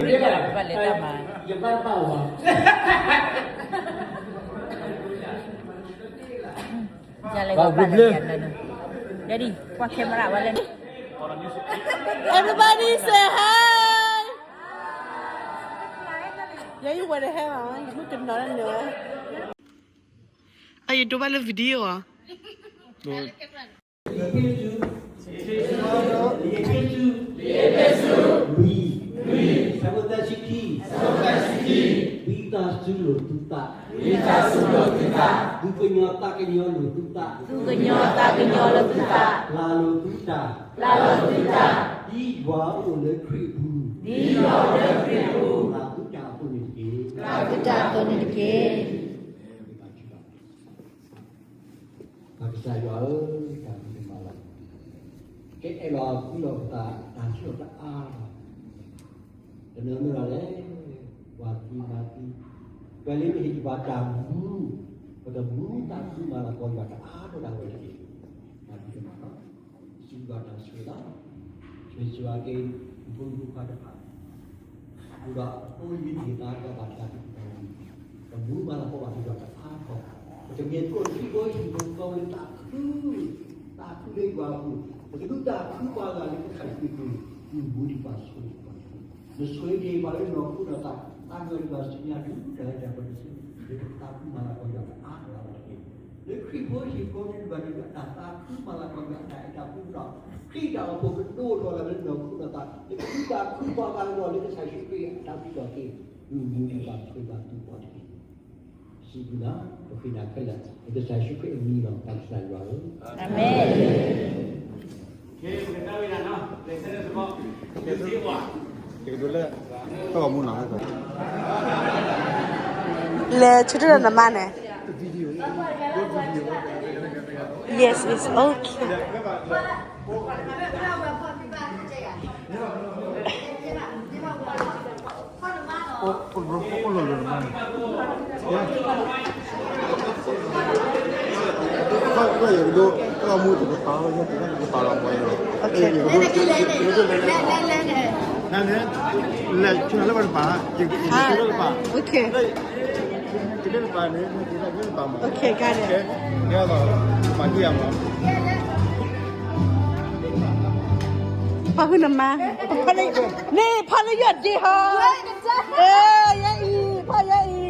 ဘၣ်လဲၤတၢ်မၤ, ယဘၣ်ဘၣ်ဝါ, ယလဲၤဝဲဘၣ်လဲၤယၤလၢန, Daddy, ကွၢ် camera ဝဲလဲၣ်န့ၣ်, Everybody say hi. ယဲယဝဲတဟဲဘၣ်, ယမ့ၢ်တနီၤလၢနဝဲ, အယဒိဘၣ်လၢ video ဧါ. ယ့ၣ်ၡူး, ယ့ၣ်ၡူး, လွံၢ်, လွံၢ်, ဆၢဖိသၢဆံခံ, ဆၢဖိသၢဆံခံ, ဝံသးစူၤလိာ်သုသး, ဝံသးစူၤလိာ်သုသး, သူၣ်ကညီၤသးကညီၤလိာ်သုသး, သူၣ်ကညီၤသးကညီၤလိာ်သုသး, ပျၢ်လိာ်သုတၢ်, ပျၢ်လိာ်သုတၢ်, ဒ်ယွၤအိၣ်လၢခရံာ်အပူၤ, ဒ်ယွၤအိၣ်လၢခရံာ်အပူၤ, ပျၢ်သုတၢ်အသိးန့ၣ်တက့ၢ်, ပျၢ်သုတၢ်အသိးန့ၣ်တက့ၢ်. ပၢ်ကစၢ်ယွၤဧၢ, တၢ်ဘျုးဒိၣ်မးလီၤ. ကအဲၣ်လီၤဃုလီၤပသး တၢ်ဆၢကတီၢ်တအါလီၤ. တနၢၤမ့ၢ်လီၤလဲၣ်, ပှၤသံမၤသံ, ပှၤလၢမ့ၢ်ဟ့ၣ်ယပှၤတၢ်မူ, ပကမူသးခုမၤလၤကပီၤယွၤတအါထီၣ်ဒၣ်ဝဲတက့ၢ်. တၢ်ဘျုးဒိၣ်မးလီၤ. စံးဘျုးဘၣ်တၢ်ဆိၣ်ဂ့ၤလီၤ. ဆိၣ်ဂ့ၤဆိၣ်ဝါက့ၤ ဖိမုၣ်ဖိခွါတဖၣ် ဃုာ်ဒီးအဖိအလံၤသ့ၣ်တဖၣ် ဒီးဘၣ်တၢ်သ့ၣ်တဖၣ်န့ၣ် ပမူမၤလၤကပီၤဘၣ်ဒီးတၢ်အါထီၣ်, ပတမ့ၢ်ကိၣ်ထံကိၣ်ဟံၣ်ဖိဃီဖိလၢသးခု, သးခုလၢယွၤအပူၤ, ပကဒုးသးခုပှၤဂၤလၢကစၢ်ယ့ၣ်ၡူးခရံာ်အပူၤ, မူဒံးပှၤဆိၣ်ဂ့ၤပှၤ, နဆိၣ်ဂ့ၤက့ၤပှၤလၢနီၢ်ခိနီၢ်သး, သးကညီၤဒံးဘၣ်ဆူညါဒုးတၢ်လၢတၢ်ပှဲၤတစု, လၢပသးခုမၤလၤကပီၤယွၤအါထီၣ်လၢၤတက့ၢ်. လၢခရံာ်ဖိဟံၣ်ဖိတဖၣ်န့ၣ် တၢ်သးခုမၤလၤကပီၤယွၤအတၢ်အဲၣ်တၢ်ကွံဒီး ခရံာ်တၢ်အိၣ်ဖှိၣ်ကဒိၣ်ထီၣ်လၢလၢနီၢ်ခိနီၢ်သး, လၢပဒုးသးခုပှၤဂၤဒီးလၢကစၢ်ယ့ၣ်ၡူးခရံာ်အတၢ်ဘျုးဘၣ်က့ၤ, မူမူဒံးဘၣ်ဆိၣ်ဂ့ၤဘၣ်သုကိးဂၤဒဲး, စံးဘျုးနၤ, ပဃ့နၤခဲလၢာ်, လၢကစၢ်ယ့ၣ်ၡူးခရံာ်အမံၤလီၤ, ပၢ်ကစၢ်ယွၤဧၢ, အၤမ့ၣ်. လဲၤဆၢထၢၣ်ဒီးနမါန့ၣ်, Yes, it's okay. လဲၤဆူနၤလၢပှၤတပၤ, ယကလဲၤတပၤ, Okay, got it. ဖီၣ်ဟုနမါ, န့ၣ်ဖီၣ်လၢယီၢ်ဒ့ဟီ, ယဲအံၤ, ဖီၣ်ယဲအံၤ.